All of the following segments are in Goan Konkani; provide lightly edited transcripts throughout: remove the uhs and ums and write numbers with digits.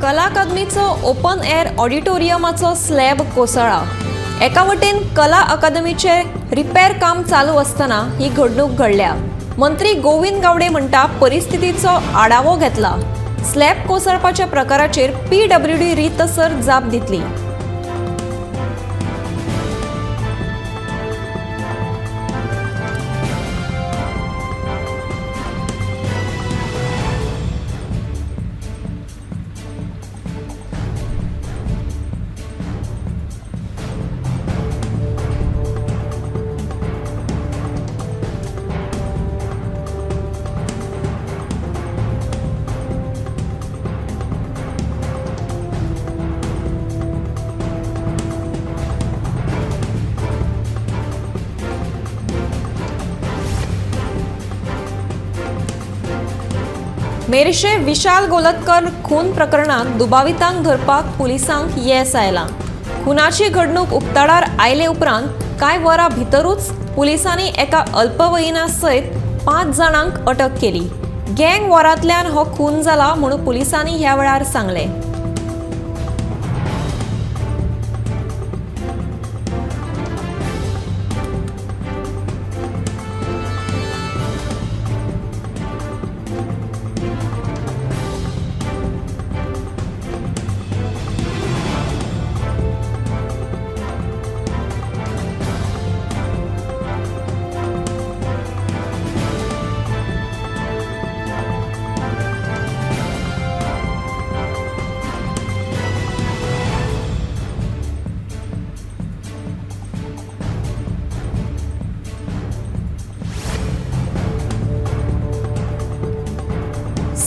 कला अकादमीचो ओपन एअर ऑडिटोरियमाचो स्लॅब कोसळ्ळा. एका वटेन कला अकादमीचे रिपेर काम चालू आसतना ही घडणूक घडल्या. मंत्री गोविंद गावडे म्हणटा परिस्थितीचो आढावो घेतला. स्लॅब कोसळपाच्या प्रकाराचेर पीडब्ल्यूडी रितसर जाप दितली. मेरशे विशाल गोलतकर खून प्रकरणात दुबावितांक धरपाक पुलिसांक येस आयलां. खुनाची घडणूक उक्ताडार आयले उपरांत कांय वरां भितरूच पुलिसांनी एका अल्पवयीना सयत 5 जाणांक अटक केली. गँग वॉरांतल्यान हो खून जाला म्हणून पुलिसांनी ह्या वेळार सांगलें.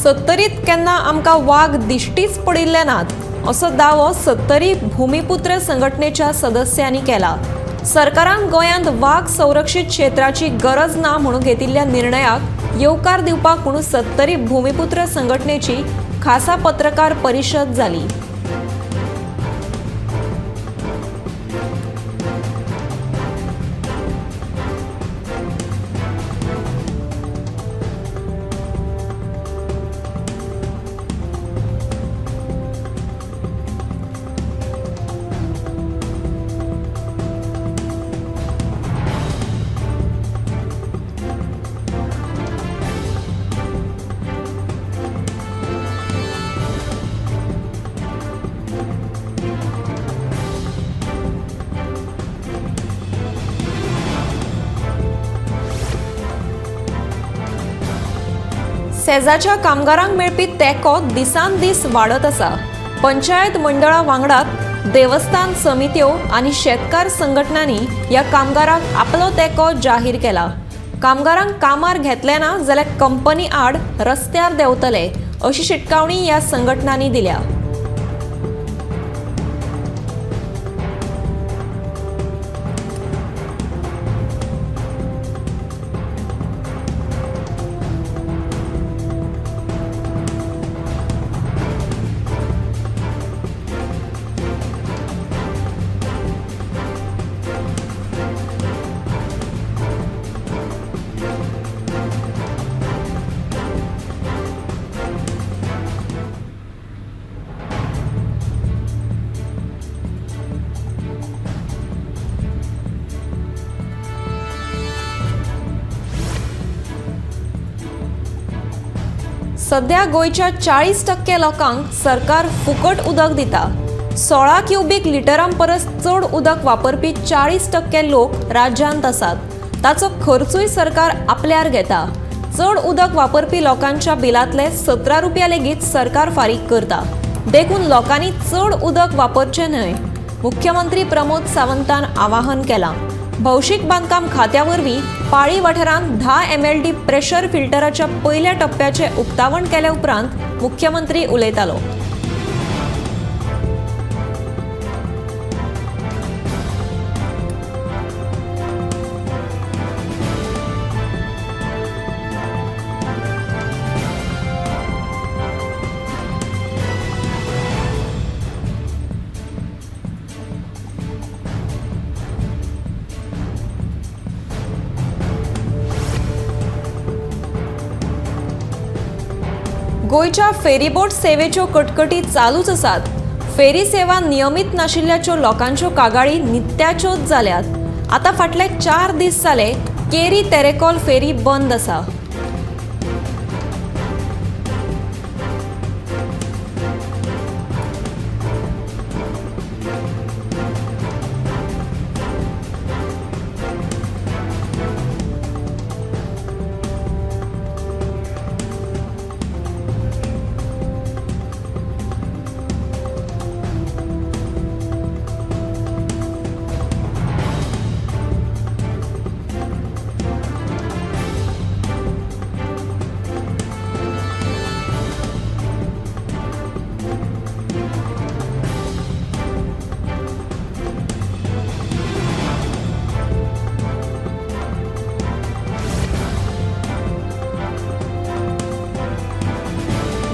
सत्तरीत केन्ना आमकां वाग दिश्टीच पडिल्ले नात असो दावो सत्तरी भूमिपुत्र संघटनेच्या सदस्यांनी केला. सरकारान गोंयांत वाग संरक्षीत क्षेत्राची गरज ना म्हणून घेतिल्ल्या निर्णयाक येवकार दिवपाक म्हणून सत्तरी भूमिपुत्र संघटनेची खासा पत्रकार परिशद जाली. सेजाच्या कामगारांक मेळपी तेंको दिसान दीस वाडत आसा. पंचायत मंडळा वांगडात देवस्थान समित्यो आनी शेतकार संघटनांनी ह्या कामगारांक आपलो तेंको जाहीर केला. कामगारांक कामार घेतले ना जाल्यार कंपनी आड रस्त्यार देंवतले अशी शिटकावणी ह्या संघटनांनी दिल्या. सध्या गोंयच्या 40% लोकांक सरकार फुकट उदक दिता. 16 क्युबीक लिटरां परस चड उदक वापरपी 40% लोक राज्यांत आसात. ताचो खर्चूय सरकार आपल्यार घेता. चड उदक वापरपी लोकांच्या बिलांतले 17 रुपया लेगीत सरकार फारीक करता. देखून लोकांनी चड उदक वापरचें न्हय, मुख्यमंत्री प्रमोद सावंतान आवाहन केलां. भौशीक बांदकाम खात्या वरवीं पाळी वाठारांत 10 MLD pressure फिल्टराच्या पयल्या टप्प्याचें उक्तावण केल्या उपरांत मुख्यमंत्री उलयतालो. गोंयच्या फेरीबोट सेवेच्यो कटकटी चालूच आसात. फेरी सेवा नियमीत नाशिल्ल्याच्यो लोकांच्यो कागाळी नित्याच्योच जाल्यात. आतां फाटले 4 दीस जाले केरी तेरेखोल फेरी बंद आसा.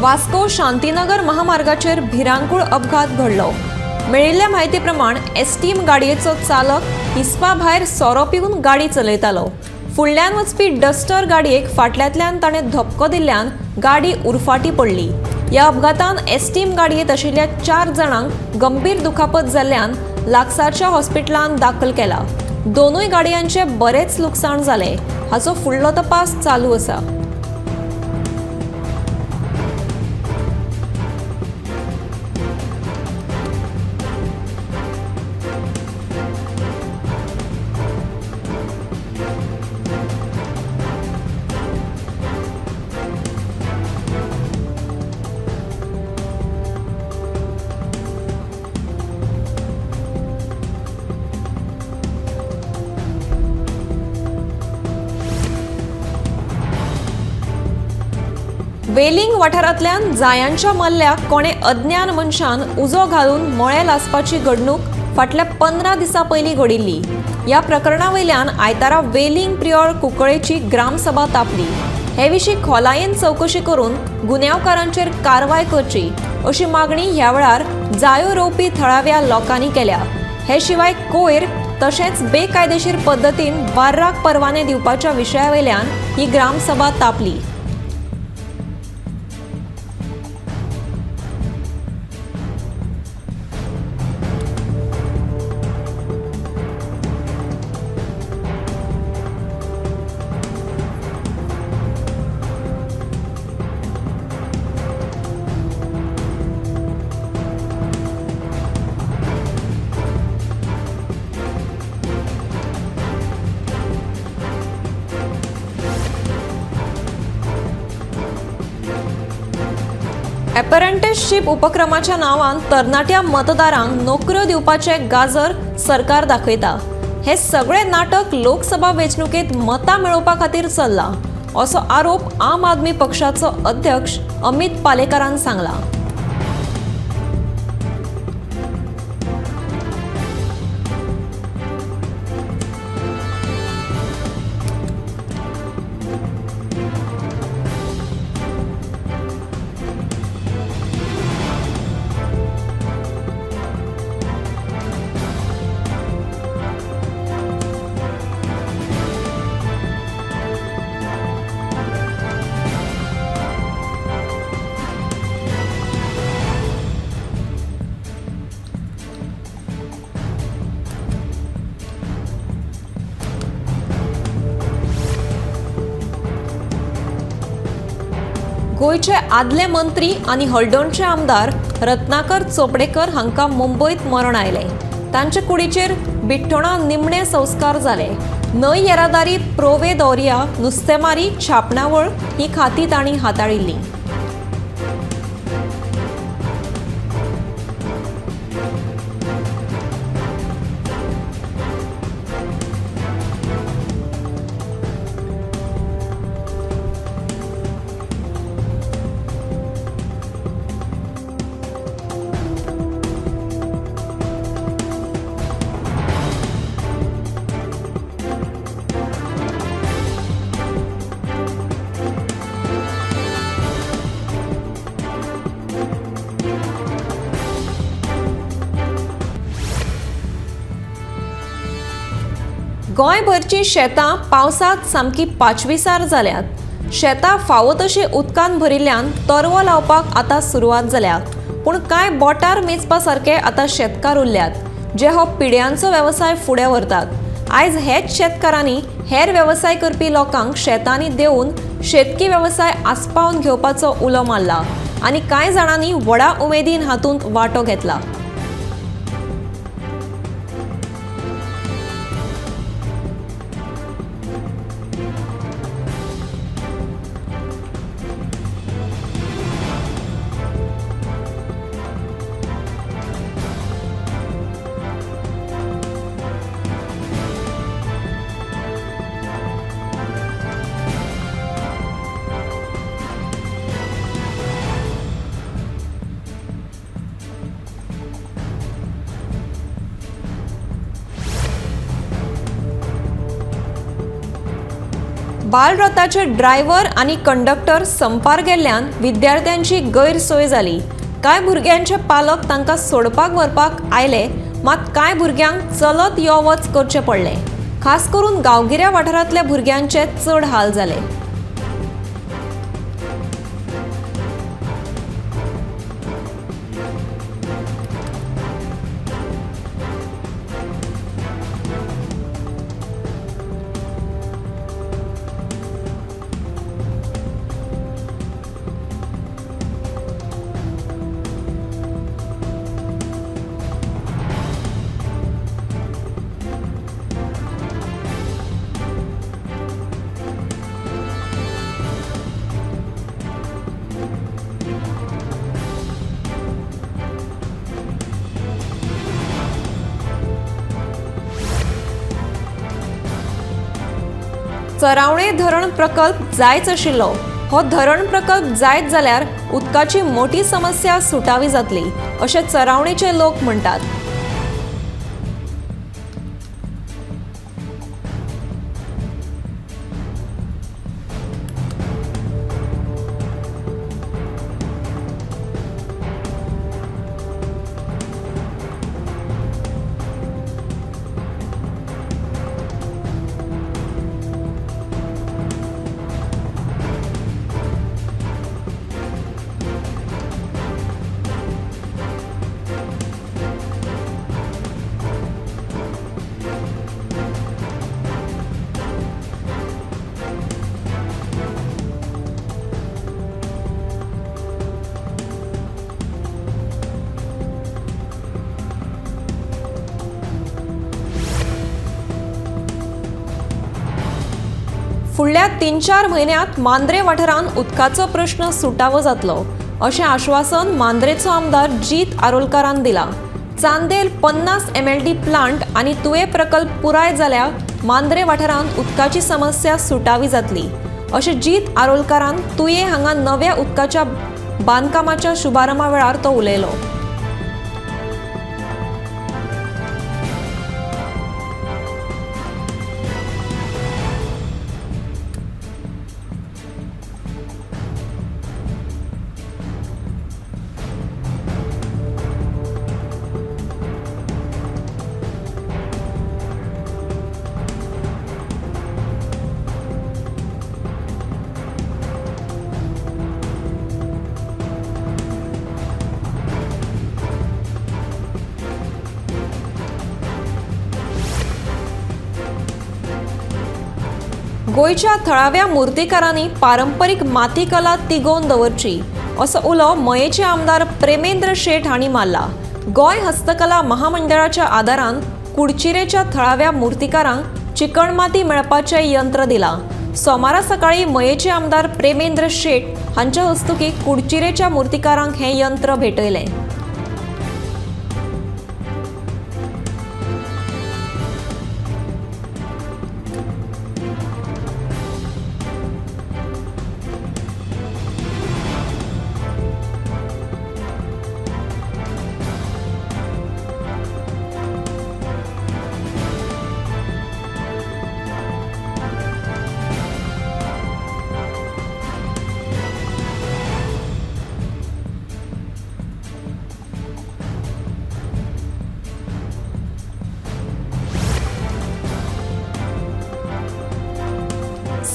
वास्को शांतीनगर महामार्गाचेर भिरांकूळ अपघात घडलो. मेळिल्ल्या म्हायती प्रमाण एस्टीम गाडयेचो चालक हिसपा भायर सोरो पिवन गाडी चलयतालो. फुडल्यान वचपी डस्टर गाडयेक फाटल्यांतल्यान ताणें धपको दिल्ल्यान गाडी उरफाटी पडली. ह्या अपघातान एस्टीम गाडयेंत आशिल्ल्या 4 जाणांक गंभीर दुखापत जाल्ल्यान लागसारच्या हॉस्पिटलांत दाखल केला. दोनूय गाडयांचे बरेंच लुकसाण जालें. हाचो फुडलो तपास चालू आसा. वेलिंग वाठारांतल्यान जायांच्या मल्ल्याक कोणे अज्ञान मनशान उजो घालून मळे लासपाची घडणूक फाटल्या 15 दिसां पयलीं घडिल्ली. ह्या प्रकरणा वयल्यान आयतारा वेलिंग प्रियोळ कुंकळेची ग्रामसभा तापली. हे विशीं खोलायेन चवकशी करून गुन्यांवकारांचेर कारवाय करची अशी मागणी ह्या वेळार जायो रोवपी थळाव्या लोकांनी केल्या. हे शिवाय कोयर तशेंच बेकायदेशीर पद्दतीन बार्राक परवाने दिवपाच्या विशया वयल्यान ही ग्रामसभा तापली. अप्रेंटिसशीप उपक्रमाच्या नांवान तरणाट्या मतदारांक नोकऱ्यो दिवपाचें गाजर सरकार दाखयता. हे सगळे नाटक लोकसभा वेंचणुकेंत मतां मेळोवपा खातीर चल्लां असो आरोप आम आदमी पक्षाचो अध्यक्ष अमित पालेकारान सांगला. गोंयचे आदले मंत्री आनी हळदोणचे आमदार रत्नाकर चोपडेकर हांकां मुंबयत मरण आयलें. तांचे कुडीचेर बिठ्ठोणा निमणे संस्कार जाले. न्हंय येरादारी, प्रोवे दौरिया, नुस्तेमारी, छापणावळ ही खाती तांणी हाताळिल्लीं. गोंयभरची शेतां पावसांत सामकी पाचवीसार जाल्यात. शेतां फावो तशी उदकान भरिल्ल्यान तरवो लावपाक आतां सुरवात जाल्या. पूण कांय बोटार मेजपा सारके आतां शेतकार उरल्यात जे हो पिड्यांचो वेवसाय फुडें व्हरतात. आयज हेच शेतकारांनी हेर वेवसाय करपी लोकांक शेतांनी देवून शेतकी वेवसाय आस्पावन घेवपाचो उलो मारला आनी कांय जाणांनी व्हडा उमेदीन हातूंत वांटो घेतला. बालरथाचे ड्रायव्हर आनी कंडक्टर संपार गेल्ल्यान विद्यार्थ्यांची गैरसोय जाली. कांय भुरग्यांचे पालक तांकां सोडपाक व्हरपाक आयले, मात कांय भुरग्यांक चलत यो वच करचें पडलें. खास करून गांवगिऱ्या वाठारांतल्या भुरग्यांचे चड हाल जाले. चरावणे धरण प्रकल्प जायच आशिल्लो. हो धरण प्रकल्प जायत जाल्यार उदकाची मोठी समस्या सुटावी जातली अशें चरावणेचे लोक म्हणटात. फुडल्या 3-4 म्हयन्यांत मांद्रे वाठारांत उदकाचो प्रश्न सुटावो जातलो अशें आश्वासन मांद्रेचो आमदार जीत आरोलकारान दिलां. चांदेल 50 MLD plant आनी तुये प्रकल्प पुराय जाल्यार मांद्रे वाठारांत उदकाची समस्या सुटावी जातली अशें जीत आरोलकारान तुये हांगा नव्या उदकाच्या बांदकामाच्या शुभारंभा वेळार तो उलयलो. गोंयच्या थळाव्या मूर्तिकारांनी पारंपरीक मातीकला तिगोवन दवरची असो उलो मयेचे आमदार प्रेमेंद्र शेट हांणी मारला. गोंय हस्तकला महामंडळाच्या आदारान कुडचिरेच्या थळाव्या मूर्तिकारांक चिकणमाती मेळपाचें यंत्र दिलां. सोमारा सकाळीं मयेचे आमदार प्रेमेंद्र शेट हांच्या हस्तुकीं कुडचिरेच्या मूर्तिकारांक हें यंत्र भेटयलें.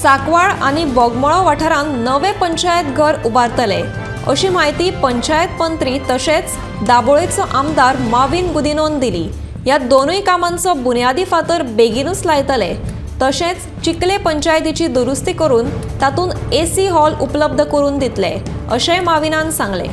सांकवाळ आनी बोगमळो वाठारांत नवे पंचायत घर उबारतले अशी म्हायती पंचायत मंत्री तशेंच दाबोळेचो आमदार माविन गुदिनोन दिली. ह्या दोनूय कामांचो बुन्यादी फातर बेगीनूच लायतले. तशेंच चिखले पंचायतीची दुरुस्ती करून तातूंत एसी हॉल उपलब्ध करून दितले अशेंय माविनान सांगलें.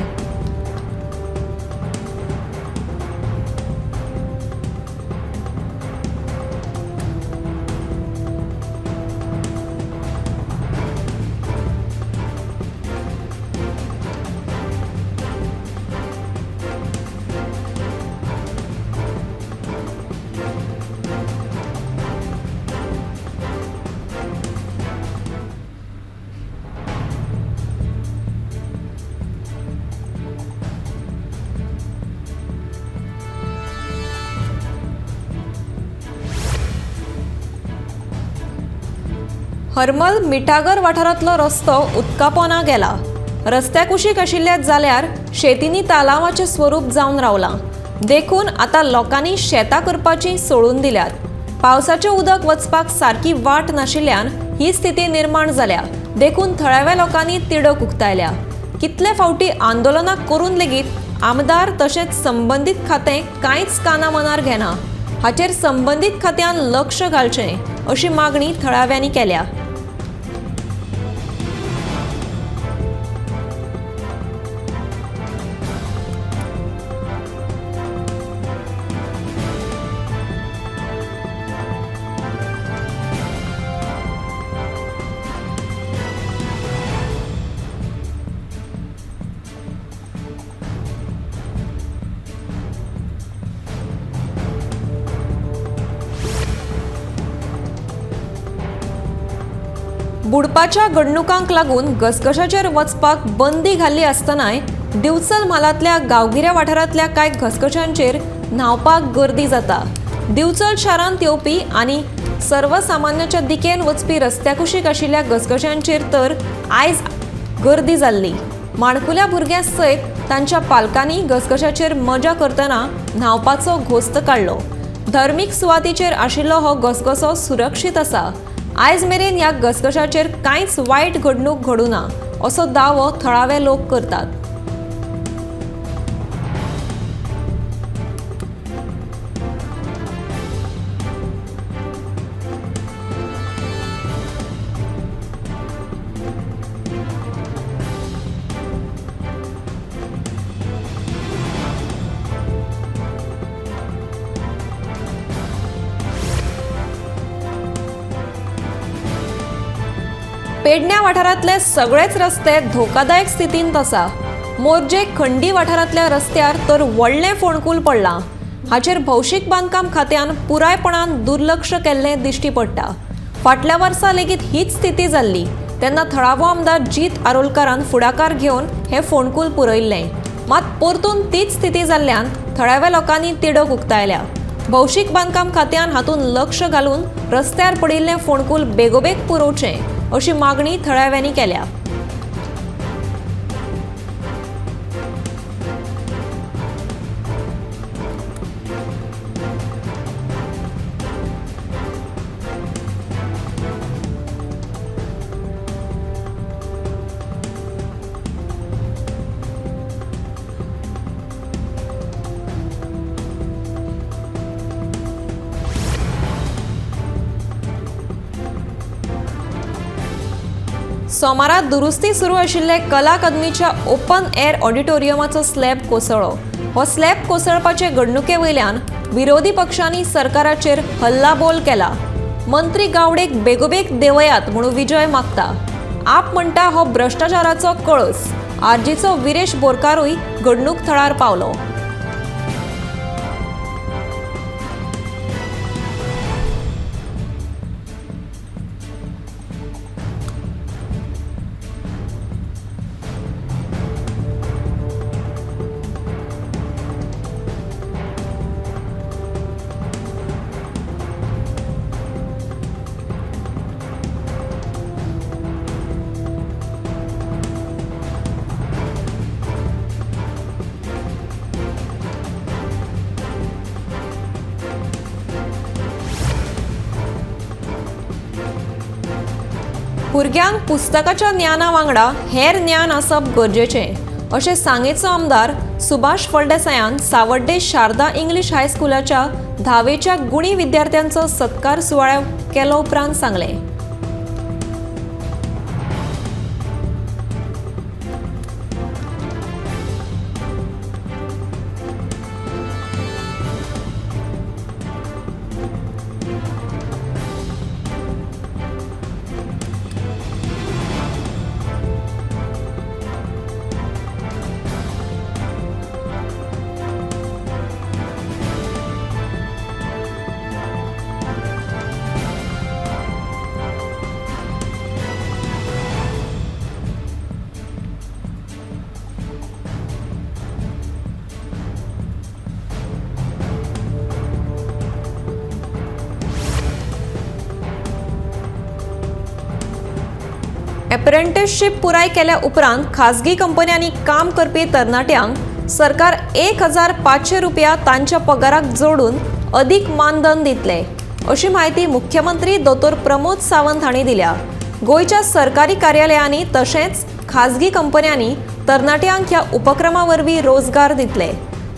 हरमल मिठागर वाठारांतलो रस्तो उदकापोना गेला. रस्त्या कुशीक आशिल्ल्या जाल्यार शेतींनी तालावाचें स्वरूप जावन रावलां. देखून आतां लोकांनी शेतां करपाची सोडून दिल्यात. पावसाचें उदक वचपाक सारकी वाट नाशिल्ल्यान ही स्थिती निर्माण जाल्या. देखून थळाव्या लोकांनी तिडक उक्तायल्या. कितले फावटी आंदोलनां करून लेगीत आमदार तशेंच संबंदीत खातें कांयच काना मनार घेना. हाचेर संबंदीत खात्यान लक्ष घालचें अशी मागणी थळाव्यांनी केल्या. बुडपाच्या घडणुकांक लागून घसघशाचेर वचपाक बंदी घाल्ली आसतनाय दिवचल म्हालांतल्या गांवगिऱ्या वाठारांतल्या कांय घसघशांचेर न्हांवपाक गर्दी जाता. दिवचल शारांत येवपी आनी सर्वसामान्याच्या दिकेन वचपी रस्त्या कुशीक आशिल्ल्या घसघशांचेर तर आयज गर्दी जाल्ली. माणकुल्या भुरग्यां सयत तांच्या पालकांनी घसघशाचेर मजा करतना न्हांवपाचो घोस्त काडलो. धर्मीक सुवातीचेर आशिल्लो हो घसघसो सुरक्षीत आसा. आयज मेरेन ह्या घसघशाचेर कांयच वायट घडणूक घडूना असो दावो थळावे लोक करतात. पेडण्या वाठारांतले सगळेच रस्ते धोकादायक स्थितींत आसा. मोरजे खंडी वाठारांतल्या रस्त्यार तर व्हडलें फोंडकूल पडलां. हाचेर भौशीक बांदकाम खात्यान पुरायपणान दुर्लक्ष केल्लें दिश्टी पडटा. फाटल्या वर्सा लेगीत हीच स्थिती जाल्ली तेन्ना थळावो आमदार जीत आरोलकारान फुडाकार घेवन हें फोंडकूल पुरयल्लें. मात परतून तीच स्थिती जाल्ल्यान थळाव्या लोकांनी तिडक उक्तायल्या. भौशीक बांदकाम खात्यान हातूंत लक्ष घालून रस्त्यार पडिल्लें फोंडकूल बेगोबेग पुरोवचें अशी मागणी थळाव्यांनी केल्या. सोमारा दुरुस्ती सुरू आशिल्ले कला अकादमीच्या ओपन एअर ऑडिटोरियमाचो स्लॅब कोसळ्ळो. हो स्लॅब कोसळपाचे घडणुके वयल्यान विरोधी पक्षांनी सरकाराचेर हल्लाबोल केला. मंत्री गावडेक बेगोबेग देवयात म्हणून विजय मागता. आप म्हणटा हो भ्रश्टाचाराचो कळस. आरजीचो विरेश बोरकारूय घडणूक थळार पावलो. भुरग्यांक पुस्तकाच्या ज्ञाना वांगडा हेर ज्ञान आसप गरजेचें अशें सांगेचो आमदार सुभाष फळदेसायान सावड्डे शारदा इंग्लीश हायस्कुलाच्या धावेच्या गुणी विद्यार्थ्यांचो सत्कार सुवाळ्या केलो उपरांत सांगलें. एप्रेंटिसशीप पुराय केल्या उपरांत खाजगी कंपन्यांनी काम करपी तरणाट्यांक सरकार 1500 रुपया तांच्या पगाराक जोडून अदीक मानधन दितले अशी म्हायती मुख्यमंत्री दोतोर प्रमोद सावंत हांणी दिल्या. गोंयच्या सरकारी कार्यालयांनी तशेंच खाजगी कंपन्यांनी तरणाट्यांक ह्या उपक्रमा वरवीं रोजगार दितले.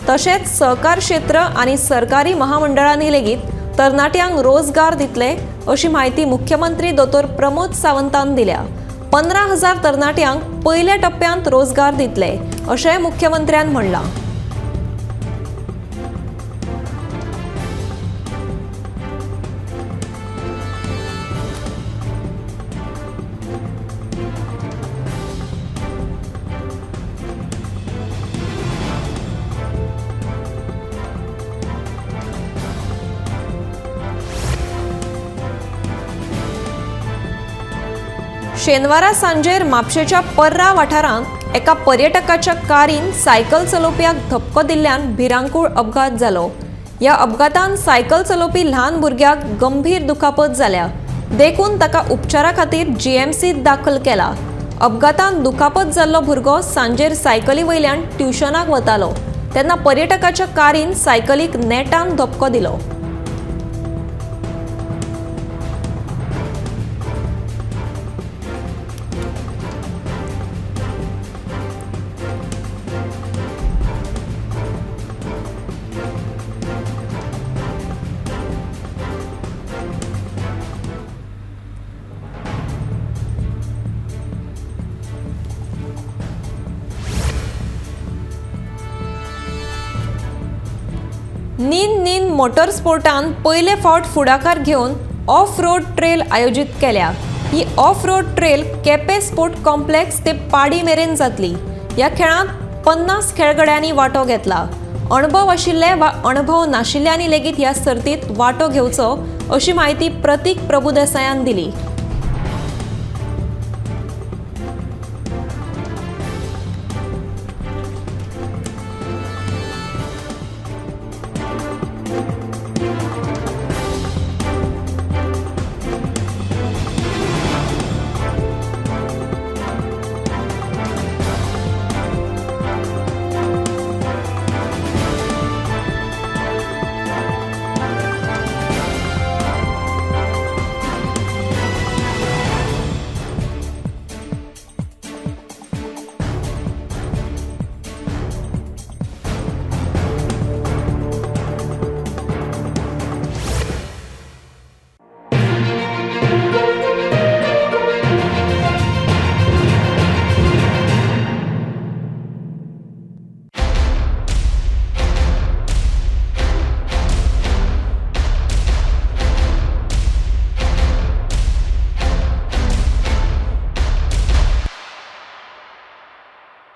तशेंच सहकार क्षेत्र आनी सरकारी महामंडळांनी लेगीत तरणाट्यांक रोजगार दितले अशी म्हायती मुख्यमंत्री दोतोर प्रमोद सावंतान दिल्या. 15,000 तरणाट्यांक पयल्या टप्प्यांत रोजगार दितले अशेंय मुख्यमंत्र्यान म्हणलां. शेनवारा सांजेर म्हापशेच्या पर्रा वाठारांत एका पर्यटकाच्या कारीन सायकल चलोवप्याक धपको दिल्ल्यान भिरांकूळ अपघात जालो. ह्या अपघातान सायकल चलोवपी ल्हान भुरग्याक गंभीर दुखापत जाल्या देखून ताका उपचारा खातीर जीएमसीत दाखल केला. अपघातान दुखापत जाल्लो भुरगो सांजेर सायकली वयल्यान ट्युशनाक वतालो तेन्ना पर्यटकाच्या कारीन सायकलीक नेटान धपको दिलो. नीन नीन मोटर स्पोर्टान पयले फावट फुडाकार घेवन ऑफ रोड ट्रेल आयोजीत केल्या. ही off road trail Quepem sport complex ते पाडी मेरेन जातली. ह्या खेळांत 50 खेळगड्यांनी वांटो घेतला. अणभव आशिल्ले वा अणभव नाशिल्ल्यांनी लेगीत ह्या सर्तींत वांटो घेवचो अशी म्हायती प्रतीक प्रभुदेसायान दिली.